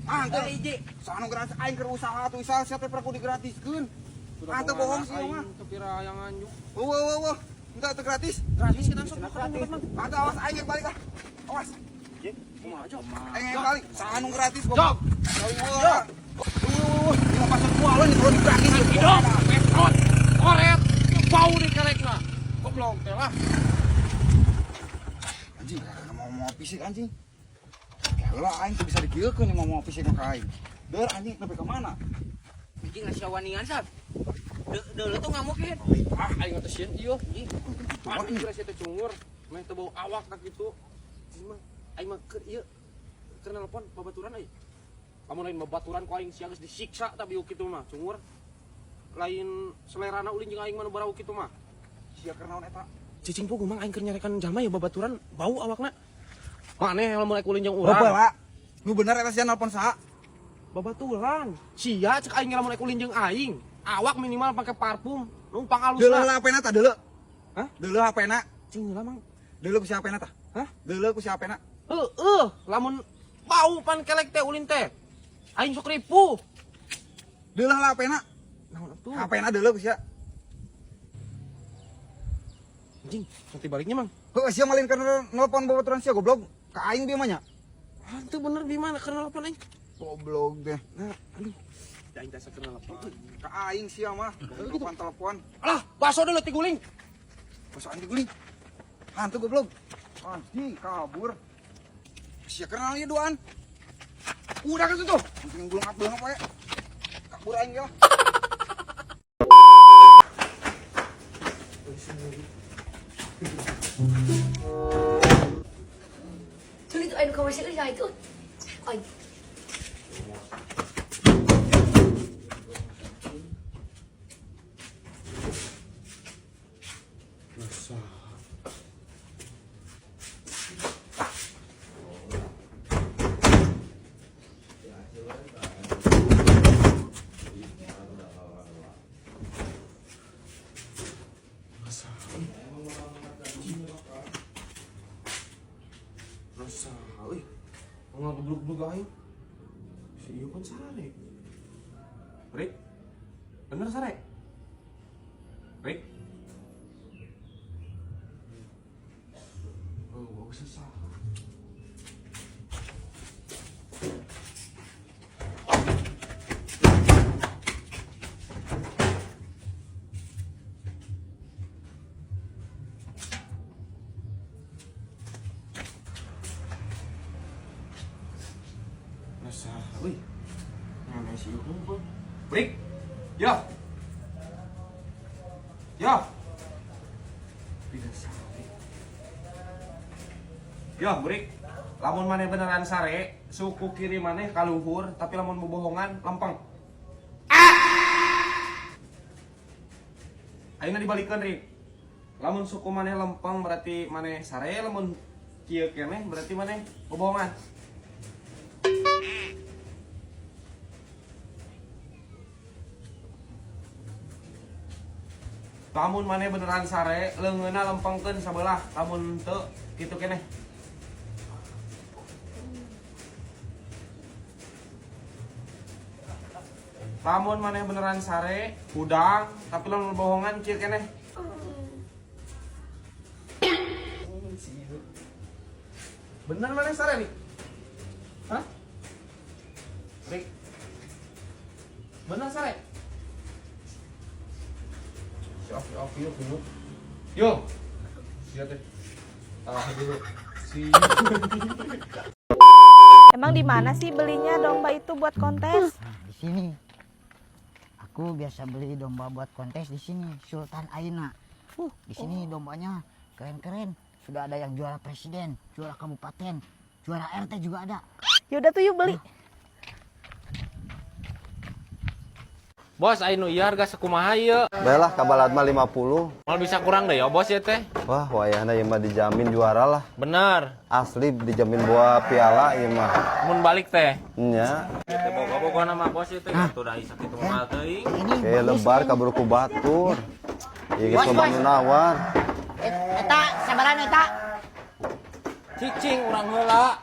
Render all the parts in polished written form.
Ah, teu. Hiji. Saha nu gratis aing keur usaha atuh usaha sia teh pernah kudu digratiskeun. Ah, teu bohong sih mah. Kepira yang anjuk. Wah, wah, wah. Enggak teu gratis. Gratis kita sok gratis. Ah, teu, awas aing balik ah. Awas. Kumaha jok? Aing balik. Saha nu gratis Jok. goblok. Wah. Wah, ini pasar kualan nih kalau digratis. Hidung, petrot, koret, bau nih kelekna. Goblok teh lah. Anjing, mau mau fisik anjing. Lah aing tuh bisa dikieukeun nih mau mau fisik ka aing. Deur anjing nepi ka mana? Anjing ngasih waningan sab. Deuleu tuh ngamukin. Ah, aing teh sieun ieu. Anjing. Aing kira sia teh cungur, meh teu bau awak tak kitu. Anjing mah aing mah keur ieu keur nelpon babaturan euy. Lamun lain babaturan ku aing sia geus disiksa tapi kitu mah cungur. Lain selerana ulin jeung aing mah nu barau kitu mah. Sia keur naon eta? Cicing puguh mang aing keur nyarekan jalma ya babaturan bau awakna. Maneh lamun rek ulin jeung urang. Baheula. Nu bener eta sia nelpon saha? Babaturan. Sia cek aing lamun rek ulin jeung aing. Awak minimal pakai parfum, numpang alus. Deuleu lah HP-na tah deuleu. Hah? Deuleu HP-na. Cing heula mang. Deuleu ku si HP-na tah. Hah? Deuleu ku si HP-na. Heeh, lamun bau pan kelek teh ulin teh. Aing sok ripuh. Deuleu lah HP-na. Naon atuh? HP-na deuleu ku sia. Anjing, nanti baliknya mang. Heuh sia malin keur nelpon babaturan sia goblok. Ka aing bieu mah nya. Ah, itu bener di mana keur nelpon aing. Goblok deh. Nah, aduh. Da aing teh keur nelpon. Ka aing sia mah. Telepon-telepon. Alah, baso deuleu tiguling. Baso aing diguling. Hantu goblok. Anjing kabur. Sia keur naon ieu duaan? Udah kan tuh. Anjing gulung apa ya? Kabur aing ge lah. Tuli tuh ayo kamu sih itu. Ay. Masa. Masa. Masa, euy. Ngageblug-blug aing. Si ieu pan sare. Rik. Bener sare? Rik. Oh, gak usah. Masa, wih, mana sih itu? Rik, ya, ya, tidak sare. Ya, Burik, lamun maneh beneran sare, suku kiri maneh kaluhur, tapi lamun bobohongan lempeng. Ah! Ayeuna dibalikeun, Rik. Lamun suku maneh lempeng berarti maneh sare, lamun kieu keneh berarti maneh bobohongan. Lamun maneh beneran sare, leungeunna lempengkeun sabelah, lamun teu kitu keneh. Lamun maneh beneran sare, hudang, tapi lamun bohongan kieu keneh. Bener maneh sare nih? Hah? Rik. Bener sare? Si Ovi, Ovi, yuk, yuk. Yo. Siap deh. Tahan dulu. Si. Emang di mana sih belinya domba itu buat kontes? Nah, di sini. Aku biasa beli domba buat kontes di sini, Sultan Aina. Di sini dombanya keren-keren. Sudah ada yang juara presiden, juara kabupaten, juara RT juga ada. Yaudah tuh yuk beli. Bos, ayo ieu harga sekumaha ieu? Baiklah, kabalat mah 50. Mal bisa kurang deh ya bos ya teh. Wah, wayahna ieu mah dijamin juara lah. Bener. Asli dijamin buah piala ieu mah. Mun balik teh. Nya. Teh boga-boga nama bos ya teh. Atuh da sakitu mahal teuing. Ini Kayak lebar kabur ku batur. Ieu geus Bos, loba bos. nu nawar. Eta, sabaran eta. Cicing urang heula.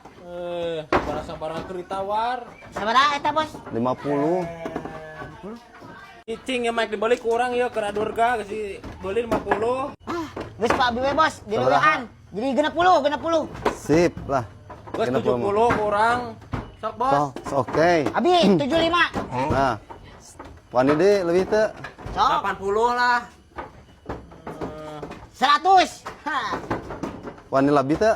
Sabaran-sabaran keur Ditawar. Sabaraha eta, Bos? 50. Cicing ya mike dibeli kurang ya ke Durga geus dibeli 50. Ah, geus Pak Abi we, Bos, dileuwihan. Jadi 60, 60. Sip lah. Geus 60 70 kurang. Sok, Bos. Sok, sok, oke. Abi 75. Nah. Wani deui leuwih teu? Sok, 80 lah. 100. Ha. Wani lebih teu?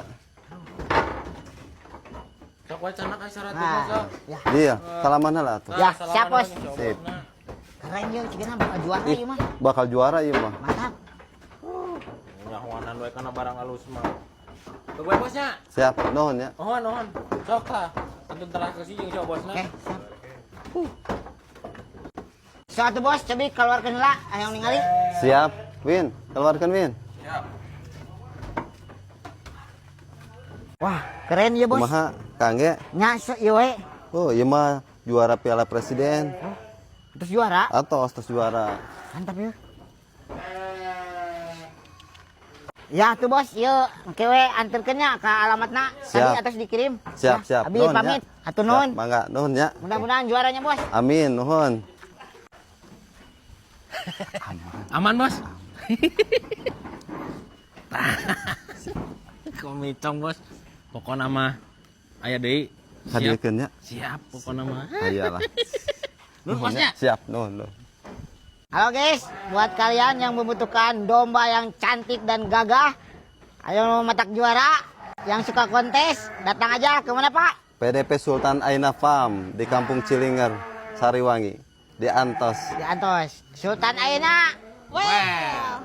Sok wae canak aya 100 mah Nah, sok. ya. Iya, salaman heula atuh. Ya, Salaman siap, Bos. heula, insyaallah. Sip. Keren yeuh, cigana bakal juara Ih, ieu mah. bakal juara ieu mah. Mantap. Nyahoanan we kana barang alus mah. Ke gue bosnya. Siap, nuhun ya. Nuhun, nuhun. Sok lah. Antum telah ke sini jeung si bosna. Oke, siap. So atuh Bos, cobi keluarkeun heula hayang ningali. Siap. Win, keluarkan Win. Siap. Wah, keren ya, Bos. Kumaha, kangge? Nya ieu we. Oh, ieu mah juara Piala Presiden. Terus juara. Atos tos juara. Mantap ya. Ya tuh Bos, yuk engke we anterkeun nya ka alamatna. Tadi Siap. atas dikirim. Siap, Ya, siap. Abi Nuhun, pamit. ya. Hatur nuhun. Siap, mangga, nuhun ya. Mudah-mudahan juaranya, Bos. Amin, nuhun. Aman, Bos. Komicong, Bos. Pokokna mah aya deui. Siap. Hadiekeun nya. Siap pokokna mah. Aya lah. Nuhun, Nuhun ya. Bosnya. Siap, nuhun, nuhun. Halo guys, buat kalian yang membutuhkan domba yang cantik dan gagah, ayo matak juara, yang suka kontes, datang aja kemana Pak? PDP Sultan Aina Farm di Kampung Cilinger, Sariwangi, di Antos. Di Antos. Sultan Aina. Well.